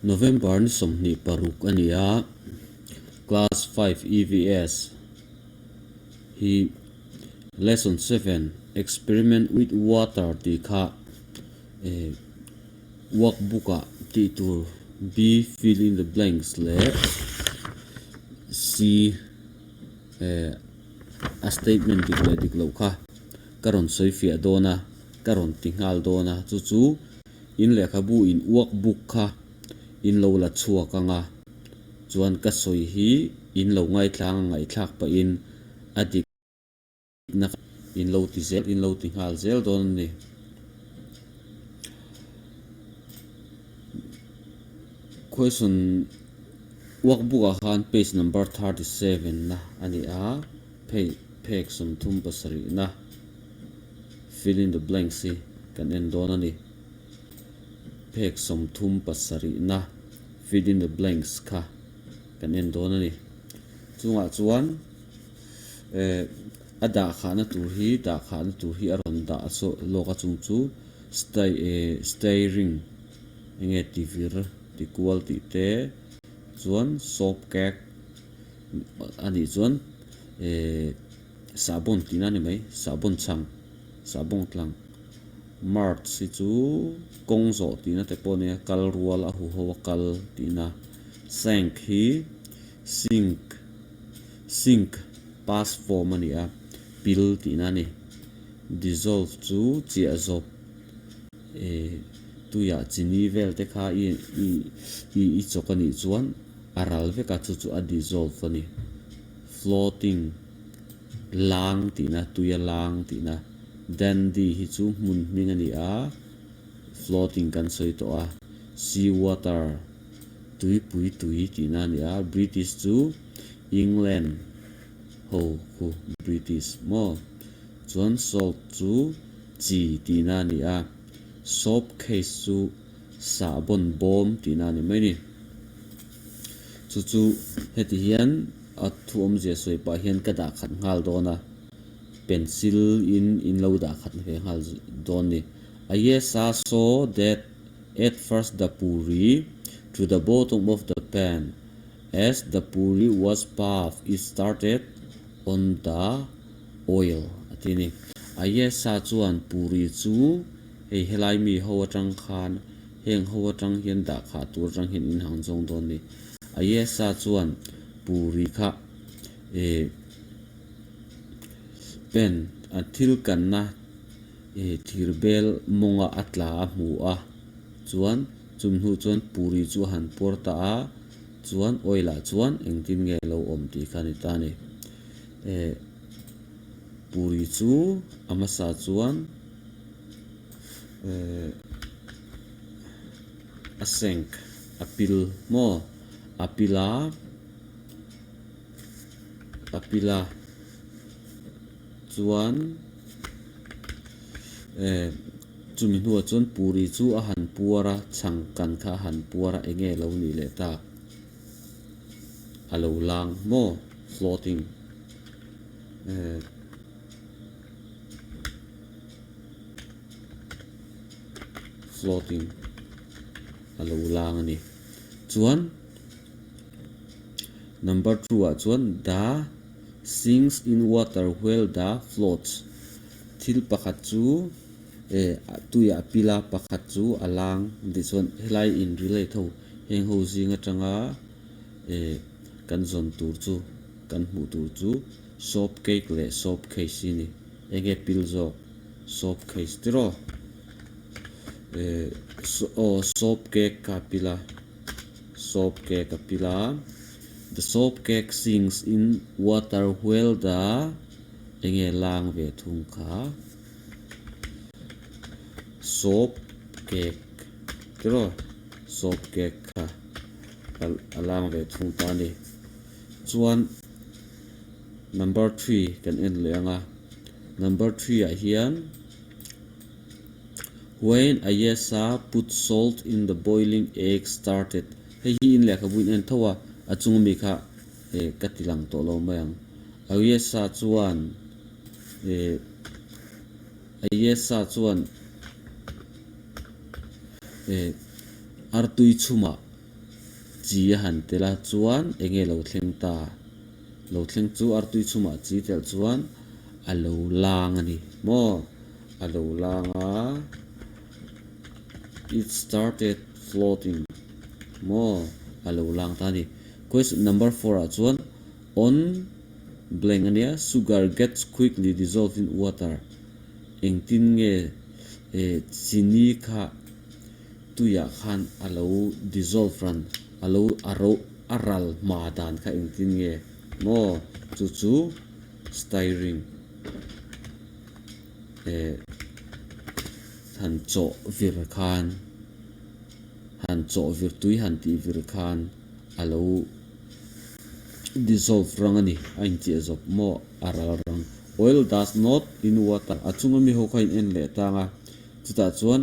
November ni 26 a ni a, Class 5 EVS hi Lesson 7 Experiment with Water tih kha eh workbook ah tih tur B fill in the blanks leh C eh a statement dik leh dik loh kha ka rawn sawi fiah dawn a, ka rawn ti nghal dawn a, chu chu. In lehkhabu in uak buk kha in lo la chhuak ang a, chuan ka sawi hi in lo ngaithlang a ngaihthlak pahin a dikna kha in lo ti zel in lo ti nghal zel dawn a ni. Question uak bukah khan page number 37 na a ni a, phei phek 37 na. Fill in the blanks hi kan en dawn a ni. Phek 37 na fill in the blanks kha kan en dawn a ni. Chungah chuan eh a dah khahna tur hi dah khahna tur hi a rawn dah a saw lawk a chung chu stai eh steering enge ti vir ti kual tih te chuan soap cake a nih chuan eh. Sahbawn tihna a ni mai, sahbawn chhang, sahbawn tlang. March hi chu kawng zawh tihna te pawh a nia, kal rual a huho a kal tihna. Sank hi sink, sink past form a ni a, pil tihna a ni. Dissolve chu chiah zawp, eh tuiah chini vel te kha i i i chawk a nih chuan a ral vek a, chu chu a dissolve a ni. Floating, lang tihna, tuia lang tihna. Dandy hi chu hmun hming a ni a, floating kan sawi tawh a. Sea water, tuipui tui tihna a ni a. British chu England ho khu British maw? Chuan salt chu chi tihna a ni a. Soap case chu sahbawn bawm tihna a ni mai a ni. Chu chu heti hian a thu awmzia sawi pah hian ka dah khat nghal dawn a, pencil in in lo dah khat ve nghal dawn ni. Ayesha saw that at first the puri to the bottom of the pan as the puri was puffed it started on the oil a ti a ni. Ayesha chuan puri chu hei helai mi ho atang khan Heng ho atang hian dah khah tur atang hian in hang zawng dawn ni. Ayesha chuan Puri kha eh pen a thil kanna eh thir bel mawnga a tla a hmu a, chuan chumi hnu chuan Puri chu a han puar ta a, chuan oil ah chuan engtin nge lo awm tih kha a ni ta a ni. Eh Puri chu a hmasa chuan. Eh a sank a pil maw a pil a a pil a chuan eh chumi hnuah chuan puri chu a han puar a chhang kan kha a han puar a eng nge lo nih leh tak a lo lang maw floating eh. Floating a lo lang a ni. Chuan number 2 ah chuan the sinks in water while the floats thil pakhat chu eh tuiah a pil a pakhat chu a lang tih chuan helai in relate ho heng ho zing atanga eh kan zawn tur chu kan hmuh tur chu soap cake leh soap case hi a ni. Enge pil zawk soap case tiraw eh aw soap cake kha a pil a soap cake a pil a the soap cake sinks in water while the enge lang ve thung kha soap cake tiraw soap cake kha a lang ve thung ta a ni chuan. Number 3 kan en leh ang a, number 3 ah hian When Ayesha put salt in the boiling egg started hei hi in lehkhabu in en tho a, a chung ami kha eh ka ti lang tawh lo mai ang. Ayesha chuan eh Ayesha chuan eh artui chhumah. Chi a han tel a chuan eng nge lo thleng ta? Lo thleng chu artui chhumah chi telh chuan a lo lang a ni maw? A lo lang a, it started floating maw? A lo lang ta a ni. Question number four ah chuan on blank a nia, sugar gets quickly dissolved in water engtin nge chini kha tuiah khan a lo dissolve ran, a lo a ro a ral hma dan kha engtin nge maw chu chu stirring eh han chawh vir khan han chawh vir tui han tih vir khan a lo dissolve rang a ni a inchiah zawp maw a ral rang. Oil does not in water a chunga mi ho kha in en leh tang a chutah chuan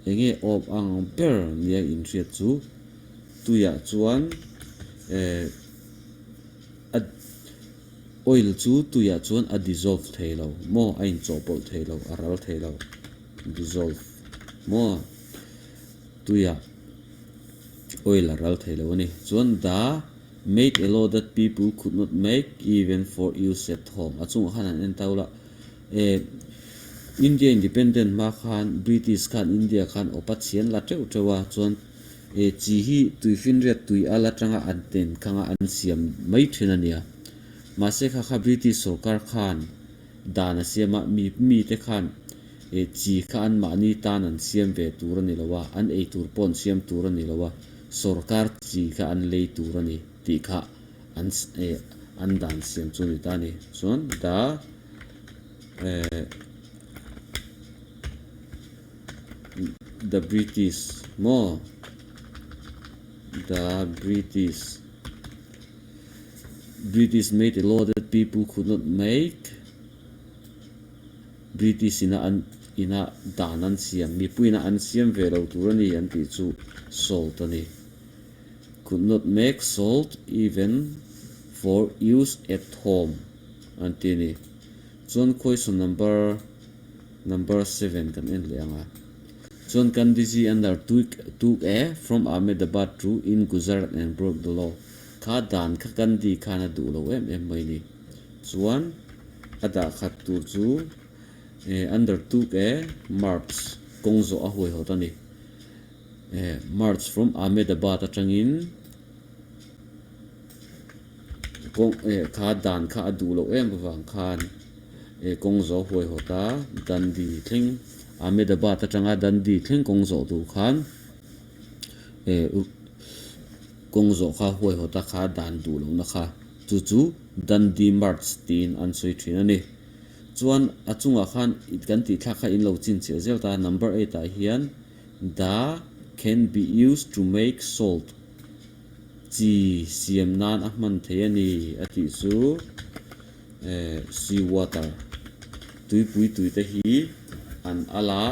Enge awp ang ber nia inhriat chu tuiah chuan eh a oil chu tuiah chuan a dissolve thei lo maw a inchawhpawlh thei lo a ral thei lo dissolve maw tuiah oil a ral thei lo a ni chuan the made a law that people could not make even for use at home a chungah khan an en tau la eh India independent hma khan British khan India khan awp a chhian la teuh teuh a chuan eh chi hi tuifinriat tui al atanga an ten khanga an siam mai thin a nia mahse kha kha British sorkar khan dan a siam a mi mi te khan eh chi kha an mahni tan an siam ve tur a ni lo a an ei tur pawh an siam tur a ni lo a sorkar chi kha an lei tur a ni tih kha an eh an dan siam chu a ni ta a ni chuan the eh the British maw the British British made a law that people could not make British ina an ina dan an siam mipuiina an siam ve lo tur a ni an tih chu salt a ni could not make salt even for use at home an ti a ni. Chuan question number number seven kan en leh ang a. Chuan Gandhiji under took took a from Ahmedabad to in Gujarat and broke the law. Kha dan kha Gandhi khan a duh lo em em mai ni. Chuan a dah khat tur chu eh under took a march kawng zawh a huaihawt a ni. Eh march from Ahmedabad atangin Kawng eh kha dan kha a duh loh em avang khan eh kawng zawh huaihawt a Dandi thleng Ahmedabad atanga Dandi thleng kawng zawh duh khan eh kawng zawh kha huaihawt a kha dan duh lohna kha chu chu Dandi March tiin an sawi thin a ni. Chuan a chungah khan kan tih thlak kha in lo chinchhiah zel ta number eight ah hian the can be used to make salt. Chi siam nan a hman thei a ni a tih chu eh sea water tuipui tui te hi an al a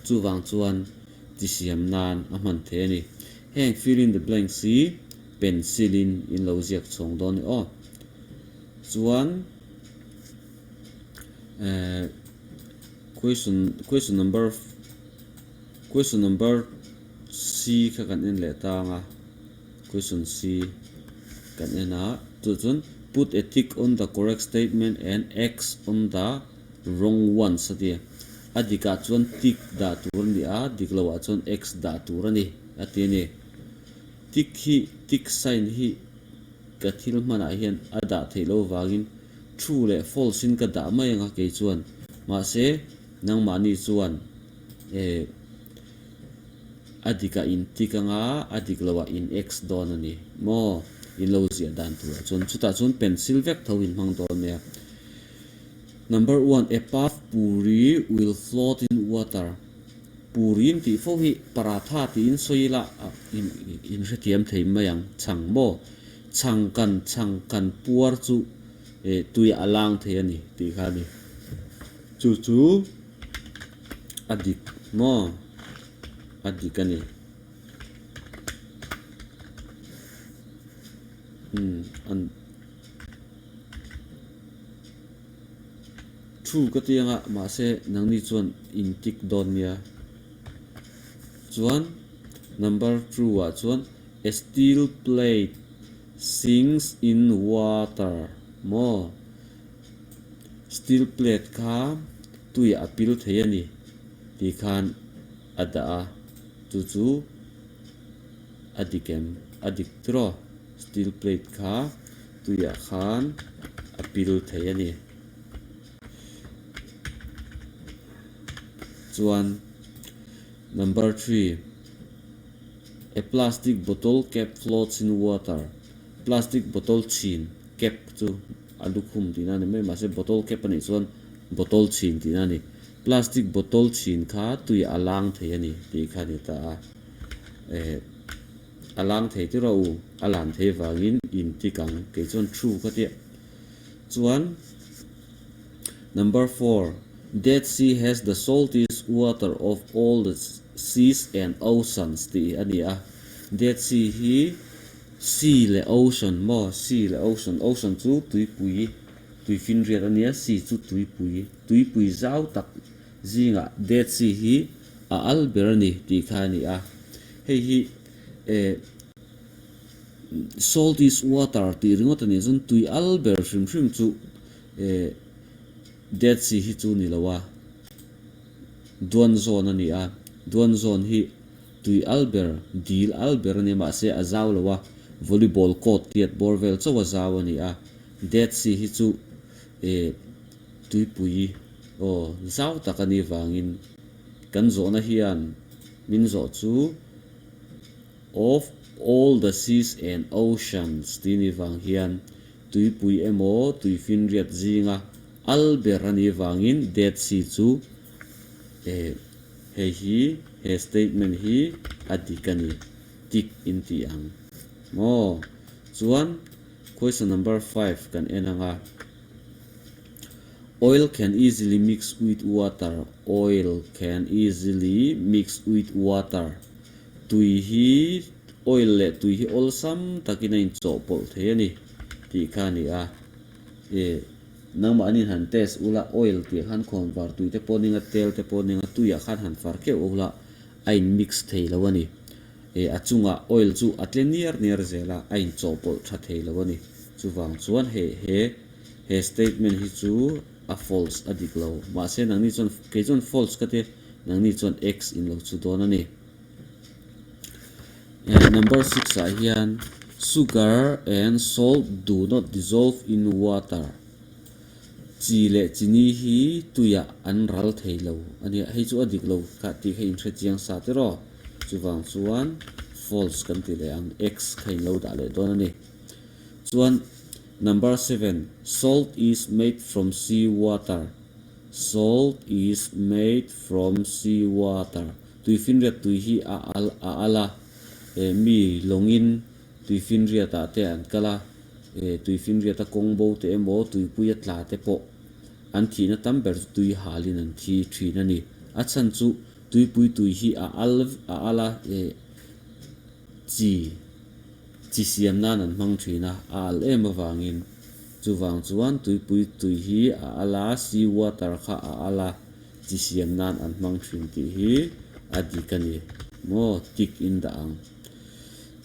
chuvang chuan chi siam nan a hman thei a ni. Heng fill in the blanks hi pencil in in lo ziak chhawng dawn a ni aw. Chuan eh question question number question number C kha kan en leh tang a, question C kan en a, chu chuan put a tick on the correct statement and X on the wrong ones a ti a, a dikah chuan tick dah tur a ni a, dik loah chuan X dah tur a ni a ti a ni. Tick hi tick sign hi ka thil hmanah hian a dah theih loh vangin true leh false in ka dah mai ang a kei chuan mahse nangmahni chuan eh A dikah in tik anga a dik loah in X dawn a ni maw? In lo ziah dan turah chuan chutah chuan pencil vek tho in hmang dawn nia. Number one, a puff puri will float in water. Puri in tih fo hi paratha tiin sawi ila in in hrethiam thei mai ang. Chhang maw? Chhang kan chhang kan puar chu eh tuiah a lang thei a ni tih kha a ni. Chu chu a dik maw? A dik a ni. Umm an thu ka ti anga mahse nangni chuan in tick dawn nia. Chuan number two ah chuan. A steel plate sinks in water maw? Steel plate kha tuiah a pil thei a ni tih khan a dah a, chu chu a dik em? A dik tiraw? Steel plate kha tuiah khan a pil thei a ni. Chuan number three. A plastic bottle cap floats in water, Plastic bottle chhin, cap, chu a lukhum tihna a ni mai, mahse bottle cap a nih chuan bottle chhin tihna a ni. Plastic bottle chhin kha tui a lang thei a ni tih kha a ni ta a. Eh, a lang thei tir a u, a lan thei vangin in tik ang, kei chuan true ka tia. Chuan number four, Dead Sea has the saltiest water of all the seas and oceans tih hi a ni a. Dead Sea hi sea leh ocean maw? Sea leh ocean, ocean chu tuipui, tuifinriat a nia, sea chu tuipui, tuipui zau tak zingah Dead Sea hi a al ber a ni tih kha a ni a. Hei hi eh saltiest water tih ringawt a nih chuan tui al ber hrim hrim chu eh Dead Sea hi chu ni lo a, Duan zawn a ni a, Duan zawn hi tui al ber, dil al ber a nia mahse a zau lo a, volleyball court tiat bawr vel chauh a zau a ni a, Dead Sea hi chu eh tuipui aw zau tak a nih vangin kan zawhna hian min zawh chu of all the seas and oceans tih ni vang hian tuipui emaw tuifinriat zinga Al ber a nih vangin Dead Sea chu eh hei hi he statement hi a dik a ni, tik in tih ang maw? Chuan question number five kan en ang a, Oil can easily mix with water, oil can easily mix with water, tui hi oil leh tui hi awlsam takin a inchawhpawlh thei a ni tih kha a ni a. E, nangmah an inhan test ula, oil tih khan khawn var tui te pawh ning a, tel te pawh ning a, tuiah khan han far keuh ula, a in mix thei lo a ni. E, a chungah oil chu a tle niar niar zel a, a inchawhpawlh tha thei lo a ni. Chuvang chuan he he he statement hi chu a false a dik lo. Mahse nangni chuan kei chuan false ka ti, nangni chuan X in lo chu dawn a ni. Number six ah hian sugar and salt do not dissolve in water chi leh chini hi tuiah an ral thei lo a nia hei chu a dik lo kha tih kha inhre chiang sa te rawh chuvang chuan false kan ti leh ang x kha in lo dah leh dawn a ni chuan number seven salt is made from sea water salt is made from sea water. Tuifinriat tui hi a al a al a, eh mi lawngin tuifinriat ah te an kal a, eh tuifinriat a kawng bo te emaw tuipui a tla te pawh an thihna tam ber chu tui halin an thi thin a ni. A chhan chu tuipui tui hi a al a al a, eh chi chi siam nan an hmang thin a, a al em avangin chuvang chuan tuipui tui hi a al a, sea water kha a al a. Chi siam nan an hmang thin tih hi a dik a ni maw? Tick in dah ang.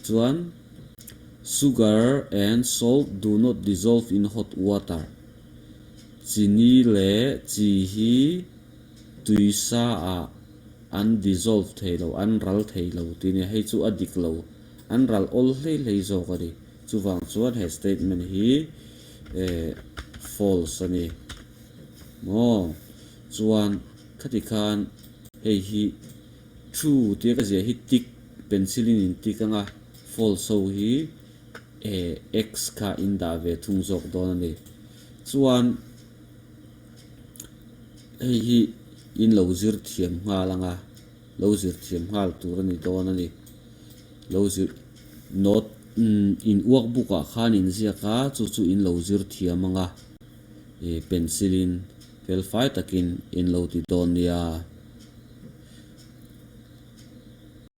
Chuan Sugar and salt do not dissolve in hot water. Chini leh chi hi tui sa ah an dissolve thei lo, an ral thei lo tih a nia. Hei chu a dik lo. An ral awl hlei hlei zawk a ni. Chuvang chuan he statement hi eh false a ni. Maw? Chuan khati khan hei hi true tia ka ziah hi tick pencil in in tick anga false ho hi eh x kha in dah ve thung zawk dawn a ni. Chuan hei hi in lo zir thiam nghal anga lo zir thiam nghal tur a ni dawn a ni. Lo zir note in workbook ah khan in ziak a chu chu in lo zir thiam anga. Ih pencil in fel fai takin in lo ti dawn nia.